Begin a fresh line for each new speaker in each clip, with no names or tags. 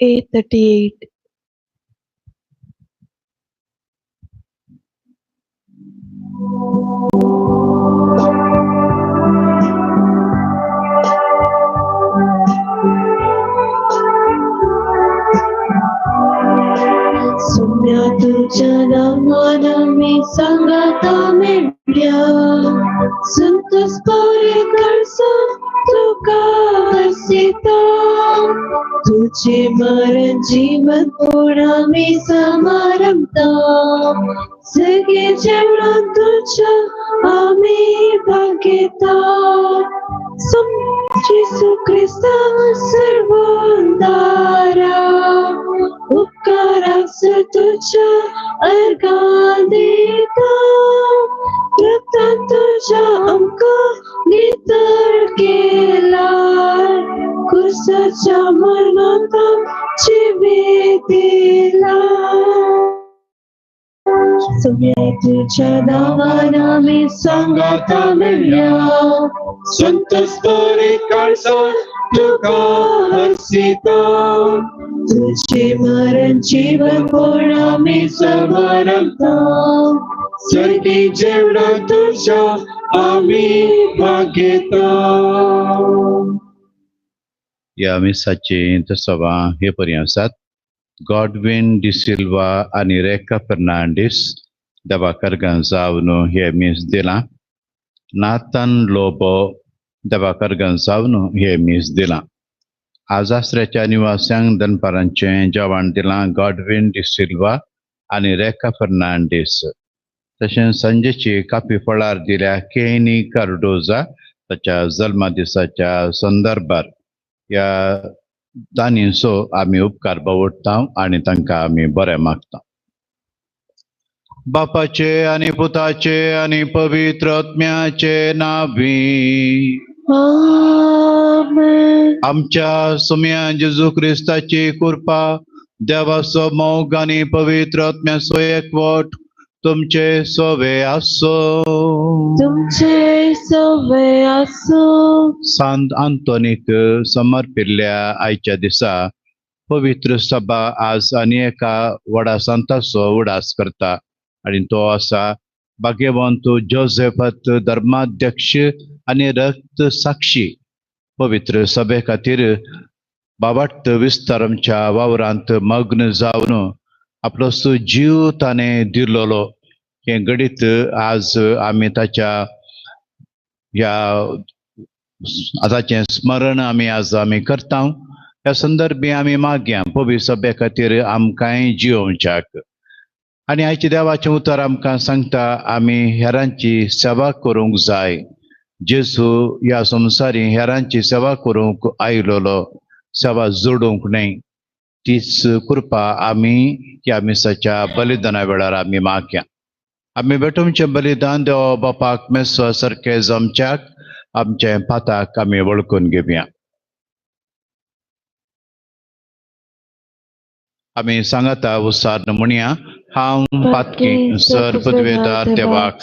8:38. सुम्या तुझ्या नामान आमी सांगाता मेळ्या, संतोष पावरे करसा तुका हरसिता, तुझे मरण जीवन कोण आमी समारंभता, सगळे जेवणान तुझ्या आमी भागयता, जेसू क्रिस्ता सर्वोंदारा, उपकारास तुझ्या अर्घां दिता, रक्तान तुझ्या आमकां नितळ केला, कुसाच्या मरणांत जिवे दिला. सुम्या तुझ्या नांवान आमी सांगाता मेळ्या,
संतोष पावरे काळसा तुका हरसिता,
तुझे मरण जीवन कोण आमी समारंभता,
सर्गी जेवणा तुझ्या आमी भागयता.
ह्या मिसाची तसवां हे पर्यंत आसात. गॉडविन डिसिल्वा आनी रेखा फर्नांडीस दबाकर गंजावनो हे मीस दिलां. नाथन लोबो दबाकर गंजावनो हे मीस दिलां. आजासऱ्याच्या निवास्यांक दनपारांचें जेवण दिलां गॉडविन डिसिल्वा आनी रेखा फर्नांडीस. तशेंच सांजेची कापी फळार दिल्या केनी कार्डोजा ताच्या जल्मदिसाच्या संदर्भार. ह्या दानींचो आमी उपकार बावडटा आनी तांकां आमी बरें मागता. बापाचे आनी पुताचे आनी पवित्र आत्म्याचे नांवी
आमेन.
आमच्या सुम्या जेजू क्रिस्ताची कृपा, देवाचो मोग आनी पवित्र आत्म्याचो एकवट तुमचे सोवे आसो.
तुमचे सोवे आसो.
सांत आंतोनीक समर्पिल्ल्या आयच्या दिसा पवित्र सभा आज आनी एका व्हडा संताचो उडास करता आनी तो आसा भाग्यवंत जोसेफात धर्माध्यक्ष आनी रक्त साक्षी. पवित्र सभे खातीर बाबाट विस्तारमच्या वावरांत मग्न जावन आपलो जीव ताणें दिल्लो हें घडीत आज आमी ताच्या ह्या ताचें स्मरण आमी आज आमी करता. ह्या संदर्भी आमी मागया पवित्र सभे खातीर आमकांय जियोवच्याक. आनी आयच्या देवाचें उतर आमकां सांगता आमी हेरांची सेवा करूंक जाय. जेजू ह्या संवसारी हेरांची सेवा करूंक आयलोलो, सेवा जोडूंक न्हय. तीच कृपा आमी ह्या मिसाच्या बलिदाना वेळार आमी मागया. आमी भेटोवचें बलिदान देवा बापाक मेस्वा सारकें जमच्याक आमचे पाताक आमी वळखून घेवया. आमी सांगाता उसार म्हणया, हांव पातकी सर पदवेदार देवाक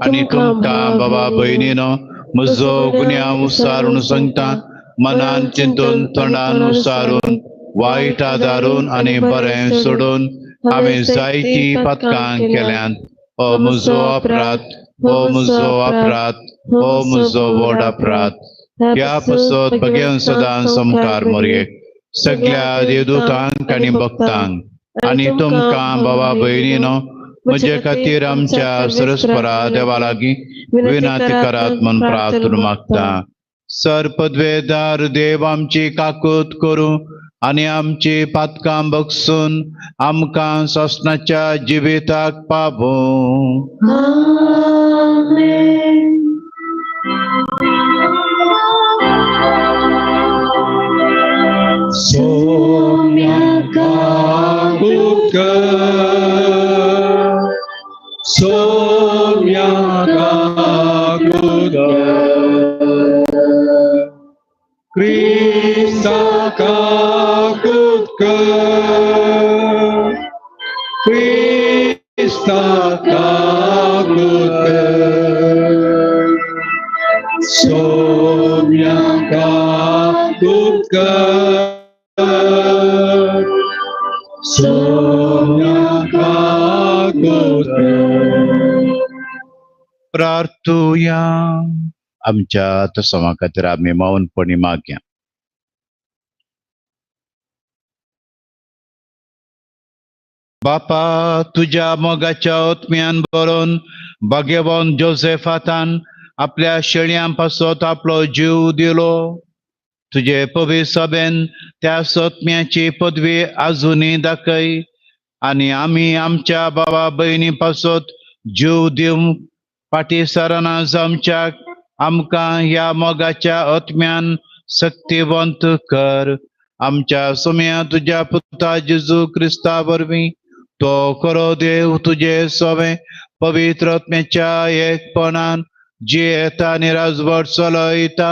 आनी तुमकां बाबा भयणीनो म्हजो गुन्यांव उसारून सांगता, मनान चिंतून तोंडान उसारून वायट आदारून आनी बरें सोडून हांवें जायतीं पातकां केल्यांत. हो म्हजो अपराध, हो म्हजो अपराध, हो म्हजो व्हड अपराध. ह्या पासत भगेवन सदां संकार मोरयेक सगळ्या देवदूतांक आनी भक्तांक आनी तुमकां भावा भयणीनो म्हजे खातीर आमच्या सरस्परा देवा लागीं विनंती करात म्हूण प्रार्थना मागता. सर पदवेदार देव आमची काकूत करूं आनी आमची पातकां बगसून आमकां सोसणाच्या जिविताक पावूं.
आमेन.
सोम्या काकूत कर, सोम्या काकूत कर, क्रिस्ता काकूत कर, क्रिस्ता काकूत कर, सोम्या काकूत कर, सोम्या काकूत कर.
प्रार्थुया. आमच्या तसमा खातीर आमी मौनपणी मागया. बापा तुज्या मोगाच्या ओतम्यान बरोवन भाग्यवान जोसेफातान आपल्या शेळयां पासत आपलो जीव दिलो. तुजे पवित्र सभेन त्या सोतम्याची पदवी आजुनूय दाखय आनी आमी आमच्या बाबा भयणी पासत जीव दिवंक फाटीं सरना जावच्याक आमकां ह्या मोगाच्या आत्म्यान शक्तिवंत कर. आमच्या सोम्या तुज्या पुता जेजू क्रिस्ता वरवीं तो खरो देव तुजे सोवे पवित्र आत्म्याच्या एकपणान जियेता आनी राजवट चलयता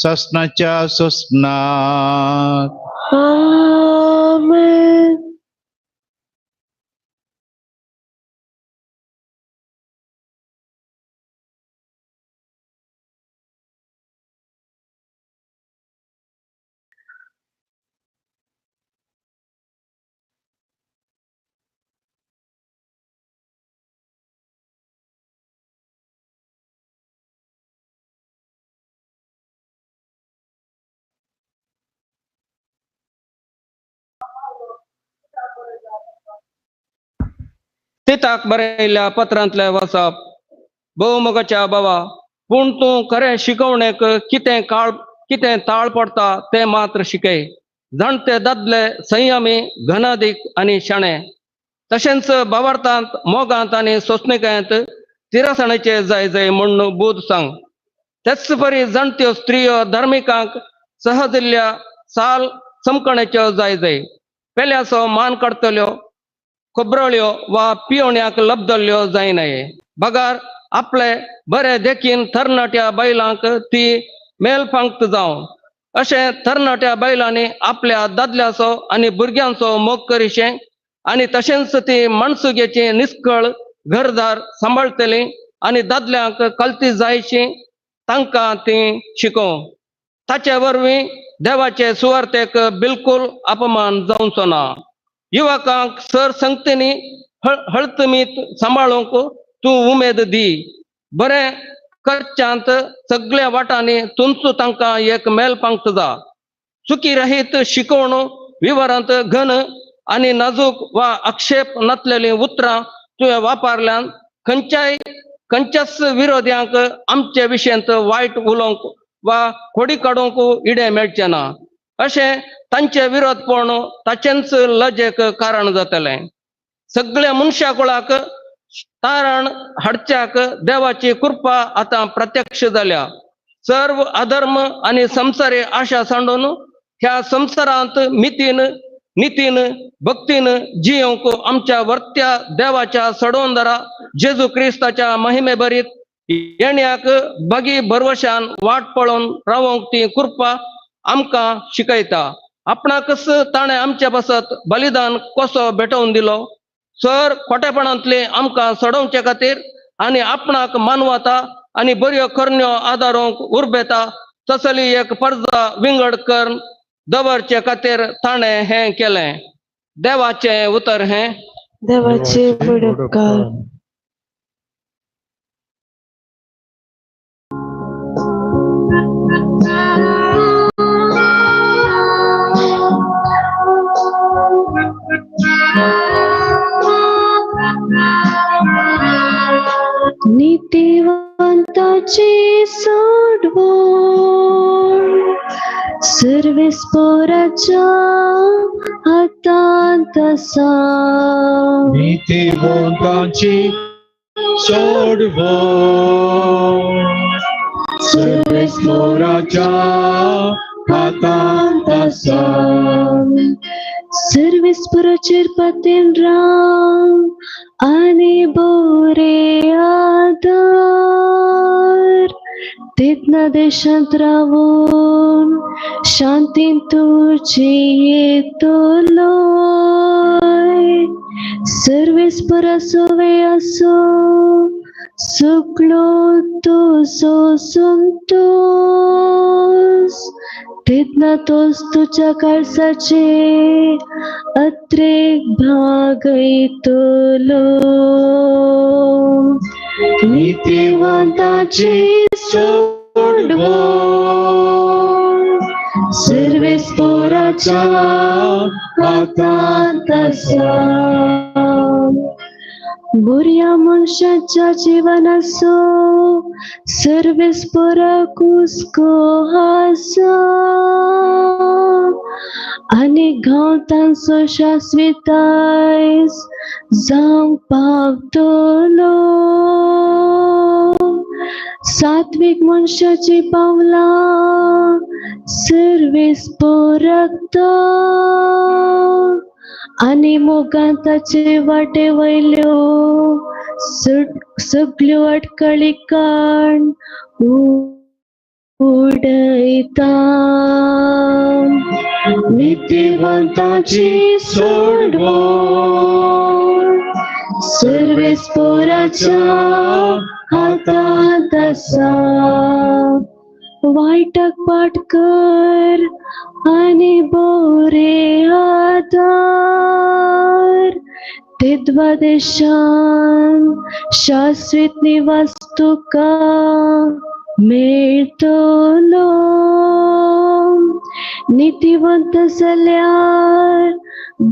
ससनाच्या ससनाक.
आमेन.
तिताक बरयल्ल्या पत्रांतले वाचप. भोवमोगाच्या बाबा, पूण तूं खरें शिकवणेक कितें काळ कितें ताळ पडता तें मात्र शिकय. जाणते दादले संयमी घनादीक आनी शाणे, तशेंच भावार्थांत मोगांत आनी सोंसणिकायेंत तिरासणेचे जाय जाय म्हूण बूद सांग. तेच परी जाणत्यो स्त्रियो धार्मिकांक सहजिल्ल्या साल चमकण्याच्यो जाय जाय, पेल्याचो मान काडटल्यो खबरळ्यो वा पियोण्याक लब्दल्यो जायनाये, बगार आपले बरे देखीन तरणाट्या बायलांक ती मेलफांक्त जावं. अशें तरणाट्या बायलांनी आपल्या दादल्याचो आनी भुरग्यांचो मोग करिशें आनी तशेंच ती माणसुगेची निस्कळ घरदार सांबाळटली आनी दादल्यांक कल्ती जायशी तांकां ती शिकोवं. ताचे वरवीं देवाचे सुवार्तेक बिलकुल अपमान जावचो ना. युवकांक सर संगतींनी हळतमीत सांबाळूंक तूं उमेद दी. बरें करच्यांत सगळ्या वाटांनी तुमचो तांकां एक मेल पांगत जा. चुकी रहीत शिकवण विवरांत घन आनी नाजूक वा आक्षेप नासलेलीं उतरां तुवें वापरल्यान खंयच्याय खंयच्याच विरोध्यांक आमचे विशयांत वायट उलोवंक वा खोडी काडूंक इडें मेळचें ना. अशें तांचे विरोधपण ताचेंच लजेक कारण जातलें. सगळ्या मनशा कुळाक तारण हाडच्याक देवाची कृपा आतां प्रत्यक्ष जाल्या. सर्व अधर्म आनी संसारी आशा सांडून ह्या संवसारांत मितीन नितीन भक्तीन जियोंक आमच्या वर्त्या देवाच्या सडोंदरा जेजू क्रिस्ताच्या महिमे भरीत येण्याक बागी भरवशान वाट पळोवन रावोंक ती कृपा आमकां शिकयता. आपणाकच ताणें आमच्या पासत बलिदान कसो भेटोवन दिलो सर खोटेपणांतले आमकां सडोवचे खातीर आनी आपणाक मानवता आनी बऱ्यो करण्यो आदारूंक उर्बेता तसली एक परजा विंगड करून दवरचे खातीर ताणें हें केलें. देवाचें उतर हें.
देवाचे उपकार. सर्वेस्पोराच्या हातांत आसा.
नीतिवंतांची सोडवण सर्वेस्पोराच्या हातांत आसा.
सर्वेस्पोराचेर पातेन राव आनी बोरे आदार, तेदना देशांत रावून शांतीन तुजी येतलोय. सर्वेस्पोरा सोवे आसो सगळो तुजो संतोश, तेदना तोच तुज्या काळजाचे अत्रेक भागयतलो.
नीतिवंताची सोडवण
सर्वेस्पोराच्या
हातांत आसा.
बऱ्या मनशाच्या जिवनाचो सर्वेस्पोरा कुस्को आसा, आनी गांव तांचो शाश्वत आयज जावंक पावतलो. सात्वीक मनशाची पावलां सर्वेस्पोराक आनी मोगान ताचे वाटे वयल्यो सगल्यो अडकळी काण उडयता.
नीतिवंतांची सोडवण
सर्वेस्पोराच्या हातांत आसा. वायटाक पाट कर आनी बोरे आदार, तेदवा देशान शाश्वत निवास तुका मेळटलो. नितीवंत जाल्यार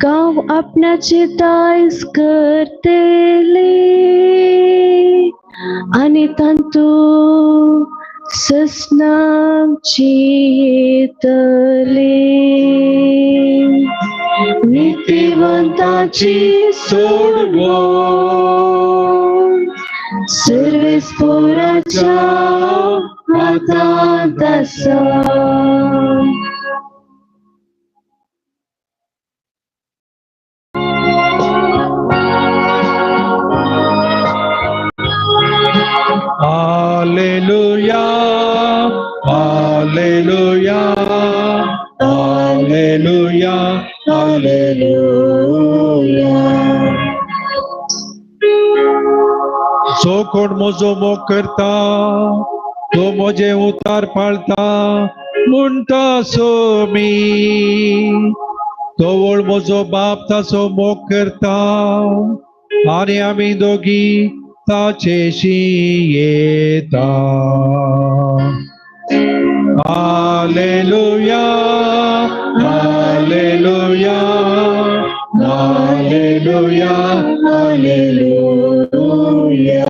गांव आपणाचे दायज करतले आनी तांतू ससनाची येतले.
नीतिवंतांची सोडवण
सर्वेस्पोराच्या हातांत आसा.
Alleluia, Alleluia, Alleluia, Alleluia. जो कोण म्हजो मोग करता तो म्हजें उतार पाळता म्हणटा सोमी. तोवळ म्हजो बाप ताचो मोग करता आनी आमी दोगी ताचेशी येता. Alleluia, Alleluia, Alleluia, Alleluia.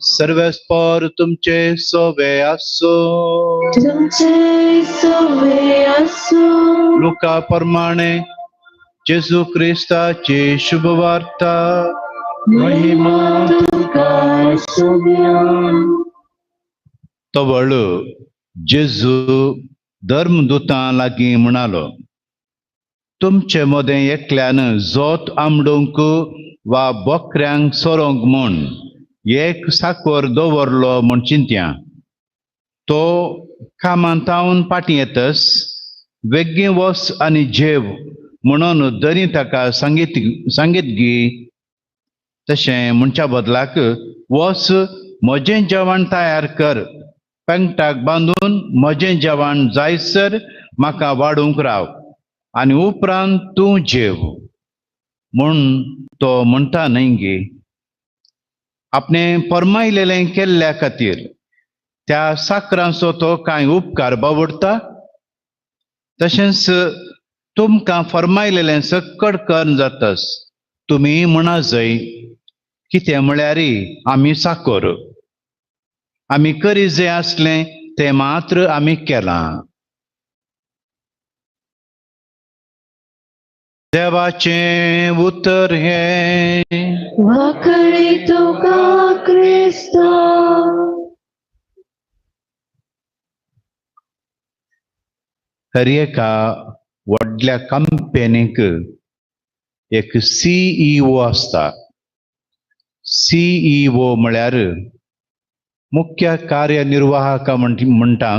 सर्वेस्पोर तुमचे सोवे आसो.
तुमचे सोवे आसो.
लुका प्रमाणे जेजू क्रिस्ताची शुभवार्ता.
महिमा तुका सोव्या.
तवळ जेजू धर्मदूतां लागीं म्हणालो, तुमचे मदें एकल्यान जोत आमडूंक वा बोकऱ्यांक सोरोंक म्हूण एक साकोर दवरलो म्हूण चिंत्या. तो कामांतावन फाटीं येतस वेगीं वस आनी जेव म्हणून दरी ताका सांगीत सांगीत गी. तशें म्हणच्या बदलाक वस म्हजें जेवण तयार कर, पेंगटाक बांदून म्हजें जेवण जायसर म्हाका वाडूंक राव आनी उपरांत तूं जेव म्हूण तो म्हणटा न्हय गे. आपणें फर्मायलेलें केल्ल्या खातीर त्या साकरांचो तो कांय उपकार बावडटा. तशेंच तुमकां फर्मायलेलें सक्कड करून जातस तुमी म्हणा जय, कितें म्हळ्यार आमी साकोर, आमी करी जें आसलें तें मात्र आमी केलां. देवाचें उतर हें।
वाकडी तुका क्रिस्ता।
हर एका व्हडल्या कंपनीक एक सीईओ आसता। सीईओ म्हळ्यार मुख्य कार्यनिर्वाहक म्हणटा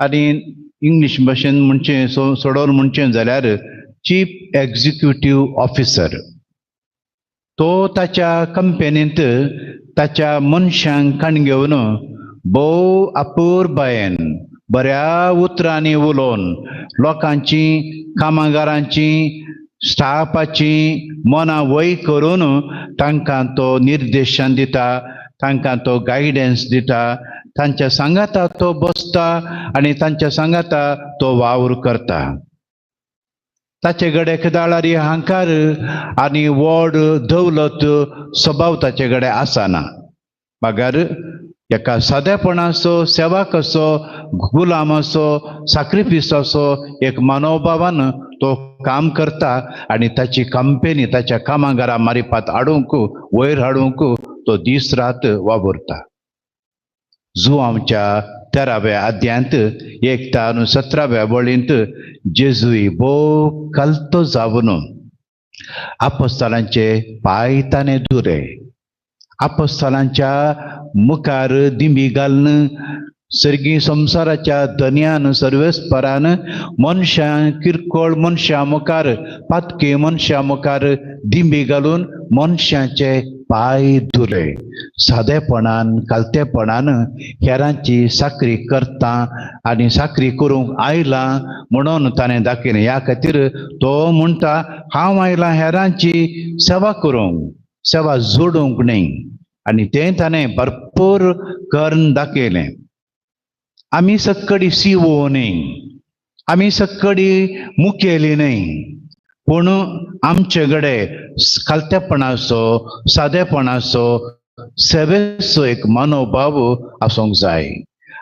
आनी इंग्लीश भाशेन म्हणचें सोडोवन म्हणचें जाल्यार चीफ एक्झिक्युटीव ऑफिसर। तो ताच्या कंपनींत ताच्या मनशांक काण घेवन भोव अपुरबायेन बऱ्या उतरांनी उलोवन लोकांची, कामगारांची, स्टाफाची मनां वय करून तांकां तो निर्देशन दिता, तांकां तो गायडन्स दिता, तांच्या सांगाता तो बसता आनी तांच्या सांगाता तो वावर करता। ताचे कडेन एकदाळारी हांकार आनी व्हड दौलत स्वभाव ताचे कडेन आसना, मगर एका सादेपणाचो, सेवकाचो, गुलामाचो, साक्रिफिसाचो एक मनोभावान तो काम करता आनी ताची कंपनी ताच्या कामगारां मारिपात हाडूंक, वयर हाडूंक तो दीस रात वावुरता। जुआंवच्या 13व्या अध्यायांत 1 ते 17व्या वळींत जेजुई भोव कलतो जावन आपोस्तलांचे पांय ताणें दुरे, आपोस्तलांच्या मुखार दिंबी घालून सर्गी संवसाराच्या धनयान सर्वेस्परान मनशां, किरकोळ मनशां मुखार, पातके मनशां मुखार दिंबी घालून मनशांचे पांय धुले। सादेपणान, कालतेपणान हेरांची साकरी करता आनी साकरी करूंक आयला म्हणून ताणें दाखयलें। ह्या खातीर तो म्हणटा, हांव आयला हेरांची सेवा करूंक, सेवा जोडूंक न्हय। आनी तें ताणें भरपूर करून दाखयलें। आमी सक्कडी सीओ न्हय, आमी सक्कडी मुखेली न्हय, पूण आमचे कडेन खालतेपणाचो, सादेपणाचो, सेवेचो एक मनोभाव आसूंक जाय।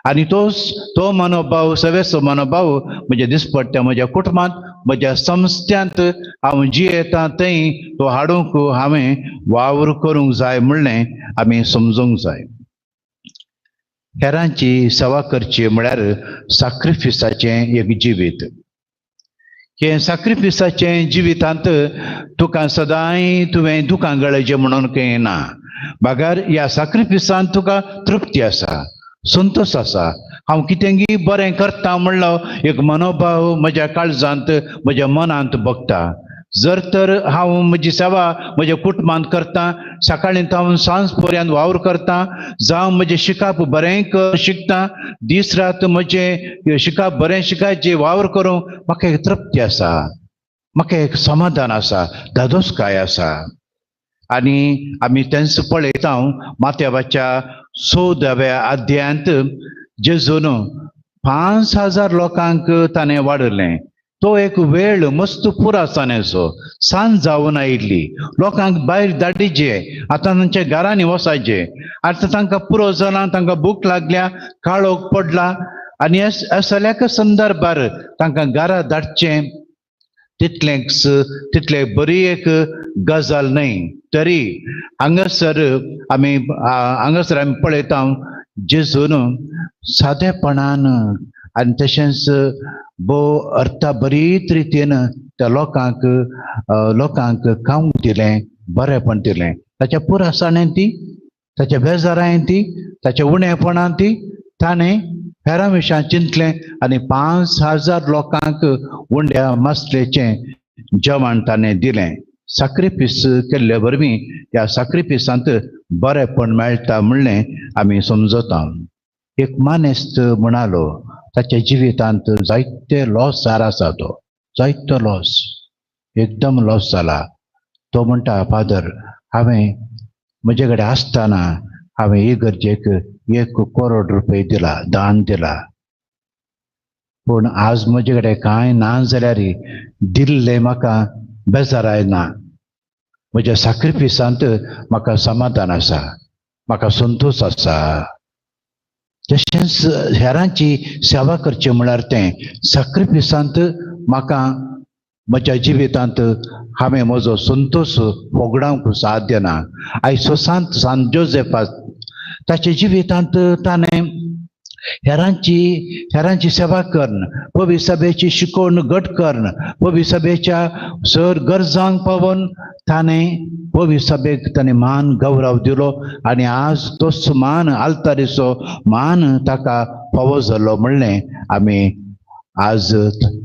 आनी तो मनोभाव, सेवेचो मनोभाव म्हज्या दिसपट्ट्या म्हज्या कुटुंबांत, म्हज्या संस्थ्यांत हांव जियेता थंय तो हाडूंक हांवें वावर करूंक जाय म्हणलें आमी समजूंक जाय। हेरांची सेवा करची म्हळ्यार साक्रिफिसाचें एक जिवीत। हें साक्रिफिसाचें जिवितांत तुका सदांय तुवें दुकां गळयचें म्हणून कांय ना, बगर ह्या साक्रिफिसान तुका तृप्ती आसा, संतोश आसा। हांव कितेंगी बरें करता म्हणलो एक मनोभाव म्हज्या काळजांत, म्हज्या मनांत भोगता। जर तर हांव म्हजी सेवा म्हज्या कुटुंबांत करता, सकाळीं हांव सांज पर्यंत वावर करता, जावं म्हजें शिकप बरें शिकता, दीस रात म्हजें शिकप बरें शिकायचें वावर करूंक म्हाका एक तृप्ती आसा, म्हाका एक समाधान आसा, धादोसकाय आसा। आनी आमी तेंच पळयता माथ्याच्या 14व्या अध्यायांत जेजून 5000 लोकांक ताणें वाडलें। तो एक वेळ मस्त पुरासाण्याचो, सांज जावन आयिल्ली, लोकांक भायर धाडिचे, आतां तांच्या घरांनी वसायचे, आतां तांकां पुरो जालां, तांकां भूक लागल्या, काळोख पडला आनी असल्याक संदर्भार तांकां घरा धाडचें तितलेंच तितले बरी एक गजाल न्हय। तरी हांगासर आमी पळयता जेजून सादेपणान आनी तशेंच भोव अर्थाभरीत रितीन त्या लोकांक लोकांक खावंक दिलें, बरेंपण दिलें। ताच्या पुरासाणें ती, ताच्या बेजारायें ती, ताच्या उणेपणान ती ताणें हेरां विशयान चिंतलें आनी 5000 लोकांक उंड्या मासलेचें जेवण ताणें दिलें। साक्रिफीस केल्ले वरवीं ह्या साक्रिफिसांत बरेंपण मेळटा म्हणलें आमी समजता। एक मानेस्त म्हणालो, ताच्या जिवितांत जायते लॉस आसा, तो जायतो लॉस, एकदम लॉस जाला। तो म्हणटा, फादर, हांवें म्हजे कडेन आसतना हांवें इगर्जेक 1 करोड रुपये दिला, दान दिला, पूण आज म्हजे कडेन कांय ना जाल्यार दिल्लें म्हाका बेजाराय ना, म्हज्या साक्रिफिसांत म्हाका समाधान आसा, म्हाका संतोश आसा। तशेंच हेरांची सेवा करची म्हळ्यार तें साक्रिफिसांत म्हाका म्हज्या जिवितांत हांवें म्हजो संतोश होगडावंक साध्य ना. आयचो सांत सांत जोजेफा ताच्या जिवितांत ताणें हेरांची सेवा करून, पवित्र सभेची शिकवण घट करून, पवित्र सभेच्या सर गरजांक पावोवन ताणें पवित्र सभेक ताणें मान गौरव दिलो आनी आज तोच मान आल्तारीचो मान ताका फावो जालो म्हणलें आमी आज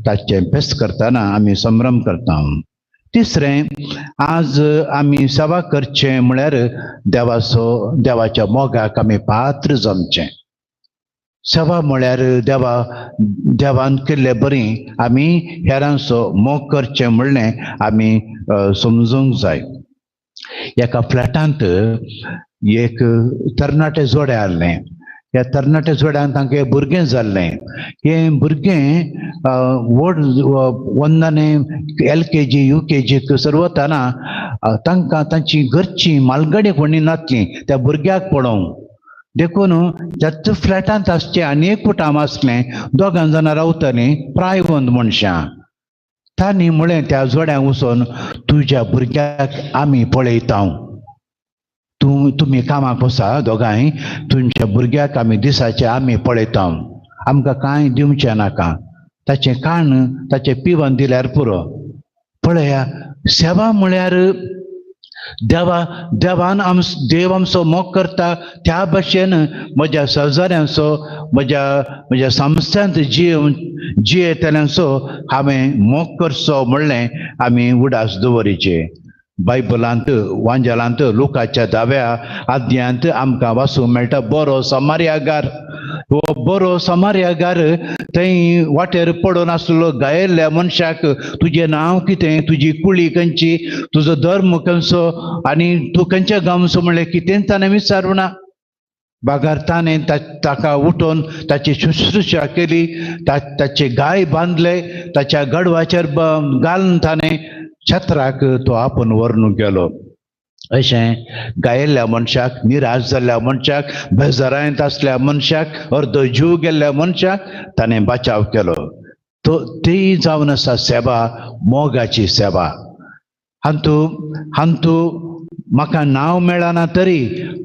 ताचें फेस्त करतना आमी संभ्रम करता. तिसरें, आज आमी सेवा करचें म्हळ्यार देवाचो देवाच्या मोगाक आमी पात्र जमचें. सेवा म्हळ्यार देवान केल्ले बरी आमी हेरांचो मोग करचें म्हणलें आमी समजूंक जाय. एका फ्लॅटांत एक तरणाटे जोडे आसलें. ह्या तरणाट्या जोड्यान तांकां भुरगें जाल्लें. हें भुरगें व्हड वंदने LKG UKG सर वतना तांकां तांची घरची मालगडी कोणी नासली त्या भुरग्याक पळोवंक. देखून त्याच फ्लॅटांत आसचें आनी एक कुटाम आसलें, दोगां जाणां रावतालीं प्रायवंत मनशां. तांणी म्हळें त्या जोड्यांक वचून, तुज्या भुरग्याक आमी पळयता, तूं तुमी कामाक वसा दोगांय, तुमच्या भुरग्याक आमी दिसाचे आमी पळयता, आमकां कांय दिवचें नाका, ताचें काण ताचें पिवन दिल्यार पुरो. पळया, सेवा म्हळ्यार देवान देव आमचो मोग करता त्या भशेन म्हज्या शेजाऱ्यांचो म्हज्या संस्थांत जियेतल्यांचो हांवें मोग करचो म्हणलें आमी उडास दवरिचे. बायबलांत वांजेलांत लुकाच्या 10व्या अध्यायांत आमकां वाचूंक मेळटा बरो समार्यागार. हो बरो समार्यागार थंय वाटेर पडून आसलो गायिल्ल्या मनशाक तुजें नांव कितें, तुजी कुळी खंयची, तुजो धर्म खंयचो आनी तूं खंयच्या गांवचो म्हणलें कितेंच ताणें विचारूं ना. बागार ताणें ताका उठोवन ताची शुश्रूषा केली, ताचे गाय बांदले, ताच्या गडवाचेर घालून ताणें छत्राक तो आपूण व्हरून गेलो. अशें गायिल्ल्या मनशाक, निराश जाल्ल्या मनशाक, बेजारांत आसल्या मनशाक, अर्दो जीव गेल्ल्या मनशाक ताणें बचाव केलो. तो ती जावन आसा सेवा, मोगाची सेवा. हांतू म्हाका नांव मेळना तरी,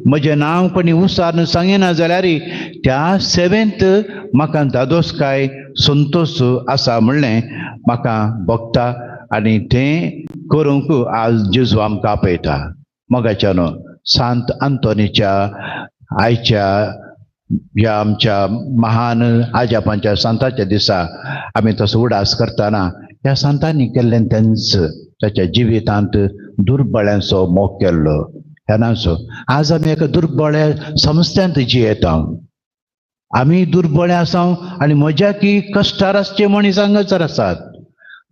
म्हजें नांव कोणी उसार सांगिना जाल्यार त्या सेवेंत म्हाका दादोसकाय संतोश आसा म्हणलें म्हाका भोगता आनी तें करूंक आज जेजू आमकां आपयता. मोगाच्या न्हू सांत आंतोनीच्या आयच्या ह्या आमच्या महान आजापांच्या सांताच्या दिसा आमी तसो उडास करतना ह्या सांतांनी केल्लें तेंच ताच्या जिवितांत दुर्बळ्यांचो मोग केल्लो हेरांचो. आज आमी एका दुर्बळ्या संस्थांत जियेता, आमी दुर्बळे आसा आनी म्हज्या की कश्टार आसचे मनीस हांगासर आसात,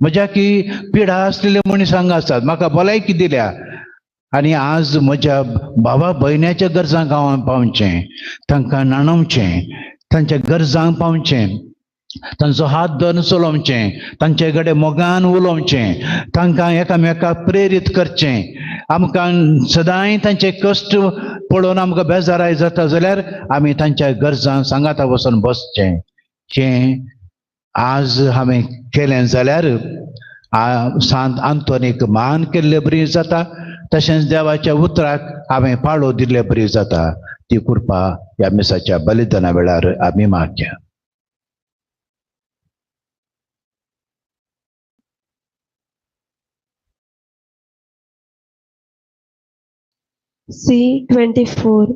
म्हज्या की पिडा आसलेले मनीस हांगा आसात, म्हाका भलायकी दिल्या आनी आज म्हज्या भावा भयण्याच्या गरजांक हांव पावचें, तांकां न्हाणोवचें, तांच्या गरजांक पावचें, तांचो हात धरून चलोवचें, तांचे कडेन मोगान उलोवचें, तांकां एकामेकाक प्रेरीत करचें. आमकां सदांय तांचे कश्ट पळोवन आमकां बेजाराय जाता जाल्यार आमी तांच्या गरजांक सांगाता वचून बसचें. हें आज हांवें केलें जाल्यार सांत आंतोनीक मान केल्ले बरी जाता, तशेंच देवाच्या उतराक हांवें पाळो दिल्ले बरी जाता. ती कृपा ह्या मिसाच्या बलिदाना वेळार आमी मागया.
C24.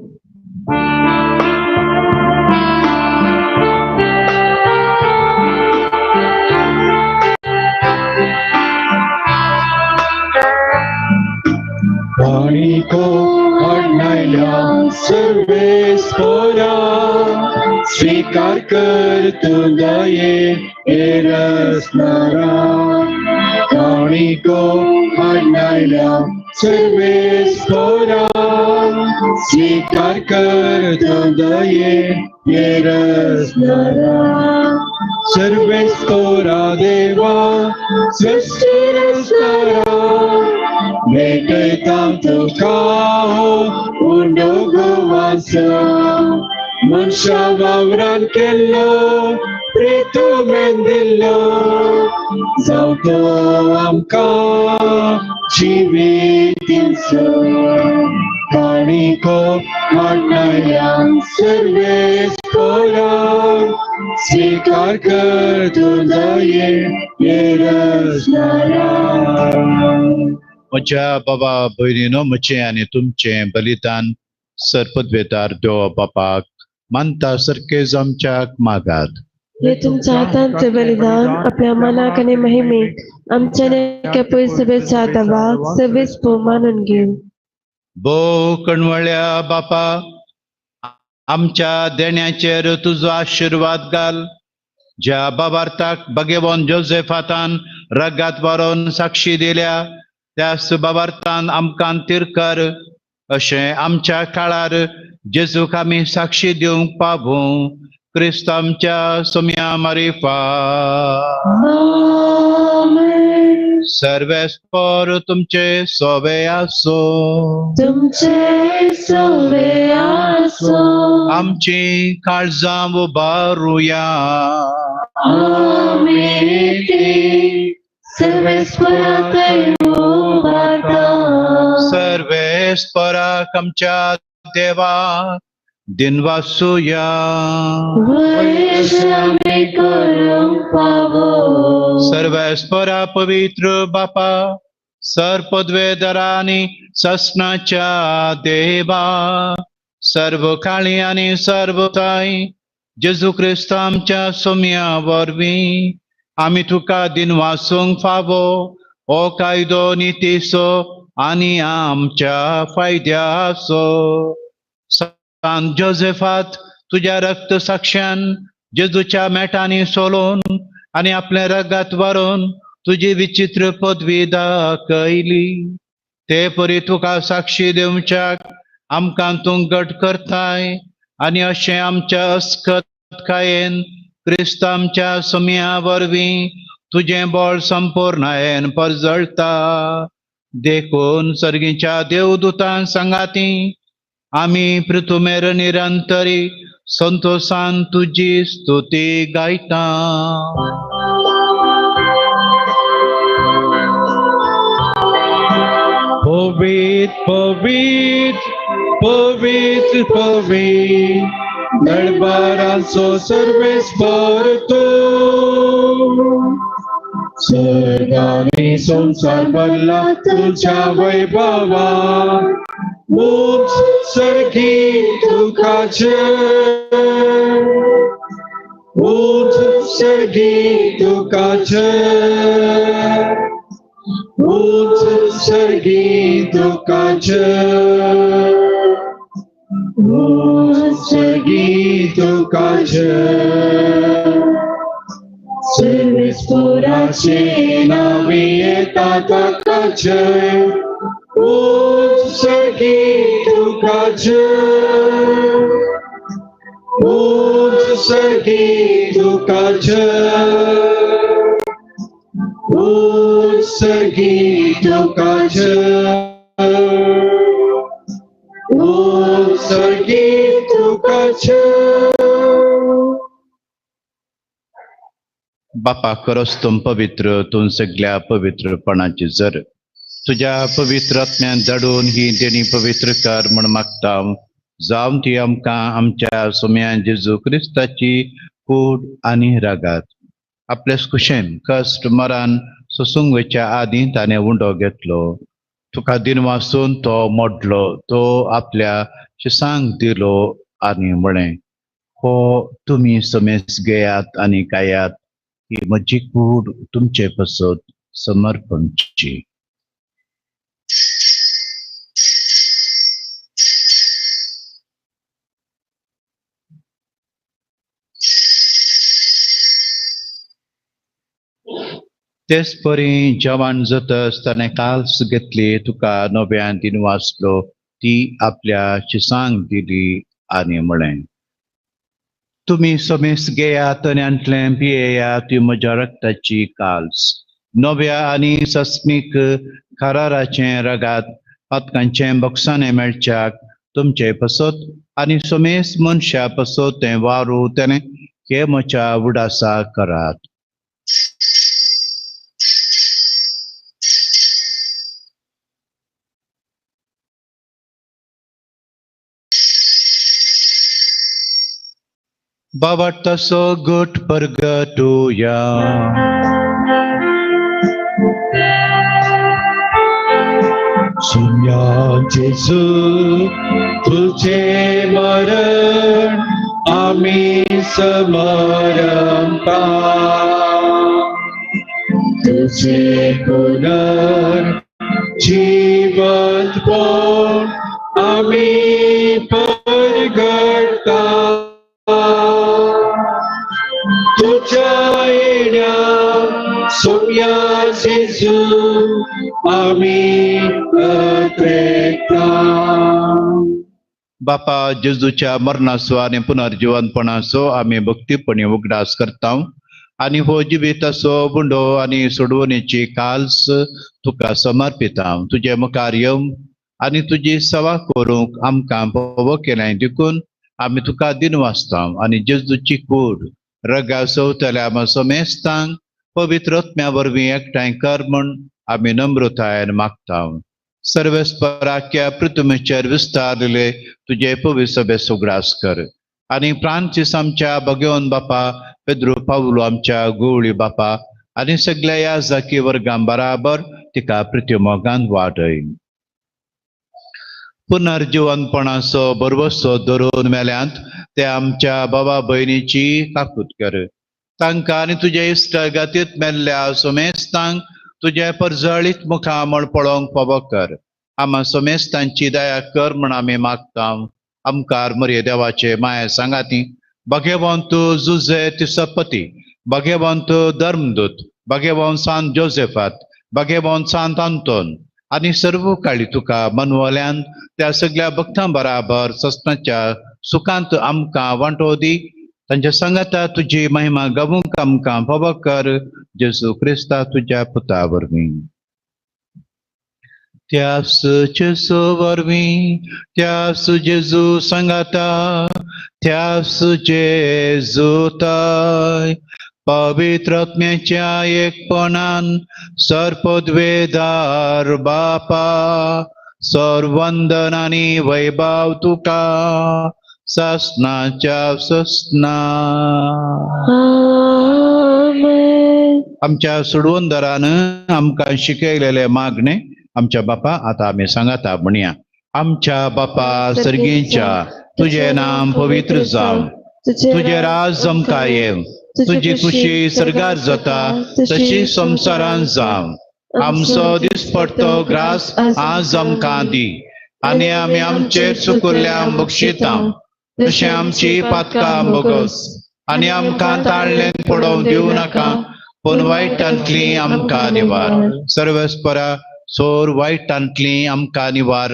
काणिको हाडणायल्या सर्वेस्पोरा, स्वीकार कर तूं दये हे रसनारा. काणिको हाडणायल्या सर्वेस्पोरा, स्वीकार कर तूं दये हे रसनारा. सर्वेस्पोरा देवा सृष्टी रसनारा, भेटयता तुका उंडो गोवाचो. मनशा वावरान केल्लो प्रितुमेन दिल्लो जावं तो आमकां जिवीत दिवचो काणिको मांडल्या सर्वेस्परा स्वीकार कर तुझा येरसणारा.
म्हज्या बाबा भयणीनो म्हजें आनी तुमचें बलिदान सरपदवेदार देव बापाक मानता सारकें आमच्याक मागात.
हे तुमच्या हातांचे बलिदान आपल्या मनाक आनी महिमेक आमच्या एका पयस दावाक सर्वेस पो मानून घेवं.
भोव कणवळ्या बापा आमच्या देण्याचेर तुजो आशिर्वाद घाल. ज्या बाबार्थाक भगेवन जोसेफ हातान रगात वारोवन साक्षी दिल्या त्याच बाबार्थान आमकां तिरकर अशें आमच्या काळार जेजूक आमी साक्षी दिवंक पावूं. क्रिस्त आमच्या सोम्या मारिफा. सर्वेस्पर तुमचे सोवे आसो.
तुमचे सोवे आसो.
आमची काळजां उबारुया.
आमी ती सर्वेस्पराक उबारता.
सर्वेस्पराक आमच्या देवा दिनवासुया.
आमी करूंक पावो.
सर्वेस्परा पवित्र बापा सर्पद्वेदरा आनी ससनाच्या देवा सर्व काळी आनी सर्व ताई जेजू क्रिस्त आमच्या सोम्या वरवीं आमी तुका दिनवासूंक फावो हो कायदो नितीचो आनी आमच्या फायद्याचो. सांत जोसेफात तुज्या रक्त साक्षान जेजूच्या मेटांनी सोलोवन आनी आपलें रगात वारोवन तुजी विचित्र पदवी दाखयली. ते परी तुका साक्षी दिवच्याक आमकां तूं घट करताय आनी अशें आमच्या अस्कतकायेन क्रिस्त आमच्या सोम्या वरवीं तुजें बळ संपूर्णायेन परजळटा. देखून सर्गीच्या देवदूतान सांगाती आमी पृथुमेर निरंतरी संतोषान तुजी स्तुती गायता.
पवित्र पवित्र पवित्र पवित्र दरबाराचो सर्वेस्पर तूं. स्वर्गानी संवसार भरला तुझ्या वैभवा उंच सर्गी तुका जय उंच सर्गी तुका जय उंच सर्गी तुका जय उंच सर्गी तुका जय. सर्वेस्पराचे नांवी येता ताका जय उंच सर्गी तुका जय उंच सर्गी तुका जय उंच सर्गी तुका जय उंच सर्गी तुका जय.
बापा खरोच तूं पवित्र तूं सगळ्या पवित्रपणाची जर तुज्या पवित्र आत्म्यान धाडून ही देणी पवित्र कर म्हण मागता. जावन ती आमकां आमच्या सोम्या जेजू क्रिस्ताची कूड आनी रागात आपले कुशेन कश्ट मरान सोसूंक वयच्या आदीं ताणें उंडो घेतलो. तुका दिनवासून तो मोडलो तो आपल्या शिसांक दिलो आनी म्हळें हो तुमी समेस घेयात आनी खायात ही म्हजी कूड तुमचे पासत समर्पणची. तेच परी जवान जातच ताणें काल्स घेतली तुका नव्यान दिनवासलो ती आपल्या शिसांक दिली आनी म्हळें तुमी समेस घेयात आनी हांतलें पियेयात ती म्हज्या रक्ताची काल्स नव्या आनी सस्मीक कराराचें रगात पातकांचें बक्षाणें मेळच्याक तुमचे पासत आनी समेस मनशा पासत तें वारू तेणें हे म्हज्या उडासा करात. बाबा तसो गुट परगटुया.
सुम्या जेजू तुझे मरण आम्ही समरता, तुझे पुनर्जीवंतपण आम्ही परगटता. तुझ्या येण्या सुम्या जेजू आम्ही अत्रेता.
बापा जेजूच्या मरणाचो आनी पुनर्जिवंतपणाचो आमी भक्तीपणी उगडास करता आनी हो जिविताचो बुंडो आनी सोडवणेची काल्स तुका समर्पिता. तुजे मुखार येवन आनी तुजी सेवा करूंक आमकां फावो केलें देखून आमी तुका दिनवासता आनी जेजूची कूड रगा सवतल्या आमा समेस्तांक पवित्र आत्म्या वरवीं एकठांय कर म्हूण आमी नम्रतायेन मागता. सर्वेस्पराक्या पृथ्वीचेर विस्तारले तुजे पवित्र सभेचो उगडास कर आनी फ्रांसीस आमच्या भगवंत बापा, पेद्रू पावलो आमच्या गोवळी बापा आनी सगळ्या ह्या जाकी वर्गां बराबर तिका पृथ्वी मोगान वाडय. पुनर्जिवंतपणाचो भरवसो धरून मेल्यांत ते आमच्या बाबा भयणीची काकूत कर. तांकां आनी तुज्या इश्टागतींत मेल्ल्या समेस्तांक तुज्या परजळीत मुखामळ पळोवंक फावो कर. आमा समेस्तांची दया कर म्हूण आमी मागता. आमकार मरे देवाचे माया सांगाती भाग्यवंत जुजे तिसपती, भाग्यवंत धर्मदूत, भाग्यवंत सांत जोसेफात, भाग्यवंत सांत आंतोन आनी सर्व काळी तुका मनवल्यान त्या सगळ्या भक्तां बराबर सस्नाच्या सुखांत आमकां वांटो दी. तांच्या सांगाता तुजी महिमा गावूंक आमकां फावो कर. जेजू क्रिस्ता तुज्या पुता वरवीं. त्यास जेजू वरवीं, त्यास जेजू सांगाता, त्यास जेजू ताय पवित्र आत्म्याच्या एकपणान सर्पद्वेदार बापा सर्वंदन आनी वैभव तुका ससनाच्या ससना.
आमेन.
आमच्या सोडवणदारान आमकां शिकयलेले मागणे आमच्या बापा आतां आमी सांगाता म्हणया. आमच्या बापा सर्गींच्या, तुजें नाम पवित्र जावं, तुजें राज आमकां येवं, तुजी खुशी सर्गार जाता तशी संवसारांत जावं. आमचो दिसपडतो ग्रास आज आमकां दी आनी आमी आमचेर चुकुल्ल्या बक्षिता तशें आमची पातकां भोगस आनी आमकां ताळ्ळें पडोवंक दिवं नाका पूण वायटांतली आमकां निवार. सर्वेस्परा सोर वायटांतली आमकां निवार.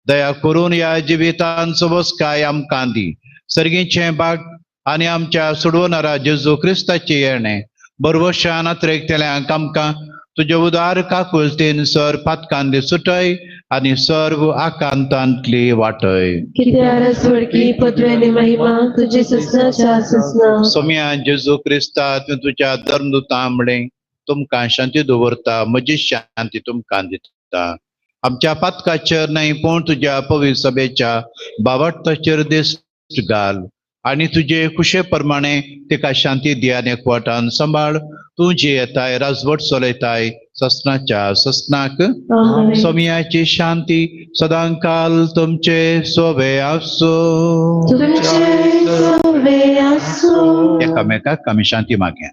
दया करून ह्या जिवितान सवसकाय आमकां दी. सर्गीचें बाग आनी आमच्या सोडवणारा जेजू क्रिस्ताचें येणें बरवशान अत्रेकतल्यांक आमकां तुजे उदार काकुळतेन सर पातकांतली सुटय आनी सर्व आकांतांतली वाटय.
कित्यार स्वर्गी पदवी आनी महिमा तुजी ससनाच्या ससना.
सोम्या जेजू क्रिस्ता तूं तुज्या धर्मदुतां म्हणलें तुमकां शांती दवरता, म्हजी शांती तुमकां दिता. आमच्या पातकाचेर न्हय पूण तुज्या पवित्र सभेच्या बावटाचेर दिश्ट घाल आनी तुजे खुशे प्रमाणे तिका शांती दी आनी एकवटान सांबाळ. तूं जी येताय राजवट चलयताय ससनाच्या ससनाक.
आमेन.
सोम्याची शांती सदांकाल तुमचे सोबे आसूं.
तुमचे सोबे आसूं.
एकामेकाक आमी शांती मागया.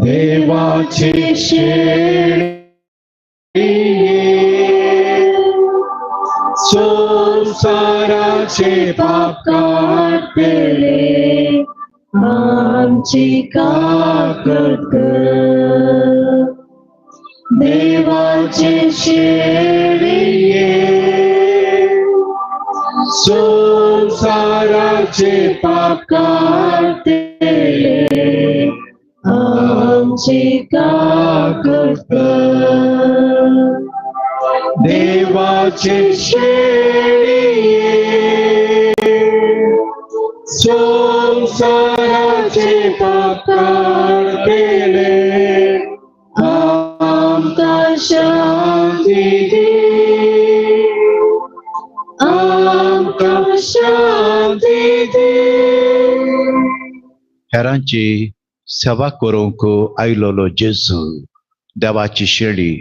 देवाचे शेळये संसाराचे पाप काडटले
आमची काकूत कर. देवाचे शेळये
संसाराचे पाप काडटले
आमची काकूत कर.
देवाचे देवाचे शेळये संसाराचे पाप काडटले आमकां शांती दी आमकां शांती दी.
हेरांची सेवा करूंक आयलोलो जेजू देवाची शेळी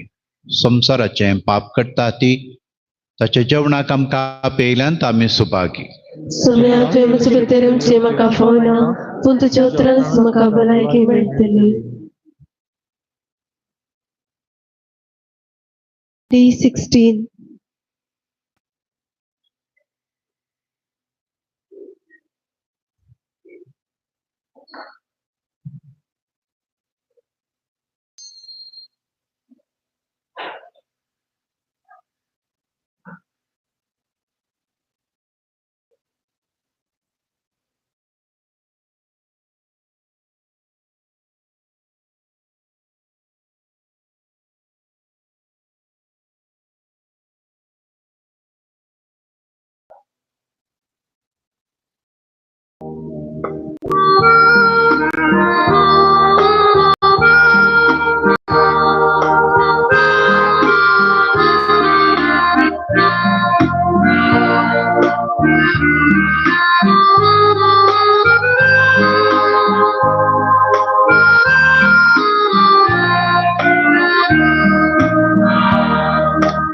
संवसाराचें पाप करता ती ताच्या जेवणाक आमकां आपयल्यान आमी सुभागी.
सोम्या तुवें म्हजे भितर येवचें म्हाका फावना पूण तुज्या उतरानच म्हाका भलायकी मेळटली. D16.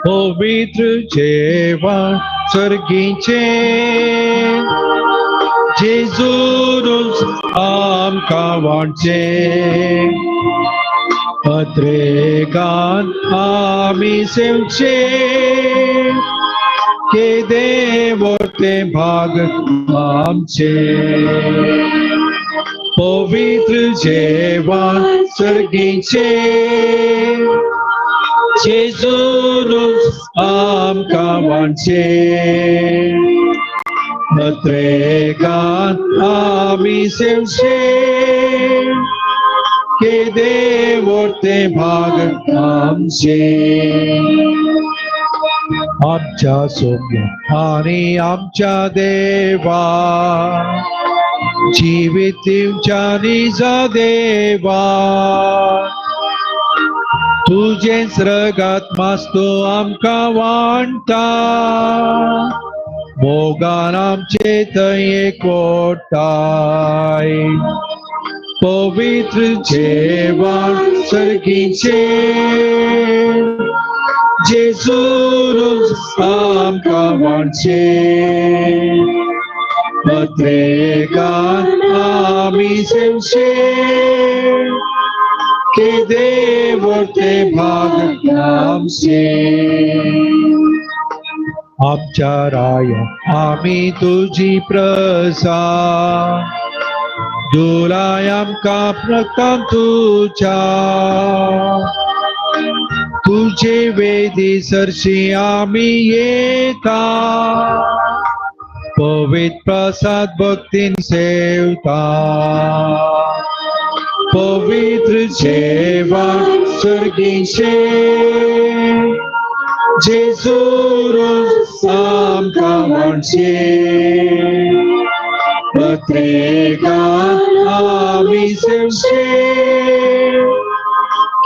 पवित्र जेवण सर्गीचे जेजूच आमकां वांटचे पत्रेकान आमी सेवचे केदें व्हडलें भाग आमचे. पवित्र जेवण सर्गीचे जेजूच आमकां वांटचे पत्रेकान आमी सेवचे केदें व्हडलें भाग आमचे. आमच्या सोम्या आनी आमच्या देवा जिवीत दिवच्या निजा देवा तुजेंच रगात मास्तो आमकां वांटा मोगान आमचे थंय एकवटाय. पवित्र जेवण सर्गीचे जेजूच आमकां वांटचे पत्रेकान आमी सेवचे केदें व्हडलें भाग आमचे. आमच्या राया आमी तुजी प्रजा दुलाय आमकां रक्तान तुज्या तुजे वेदी सरशी आमी येता पवित्र प्रसाद भक्तीन सेवता. पवित्र जेवण सर्गीचे जेजूच आमकां वांटचे पत्रेकान आमी सेवचे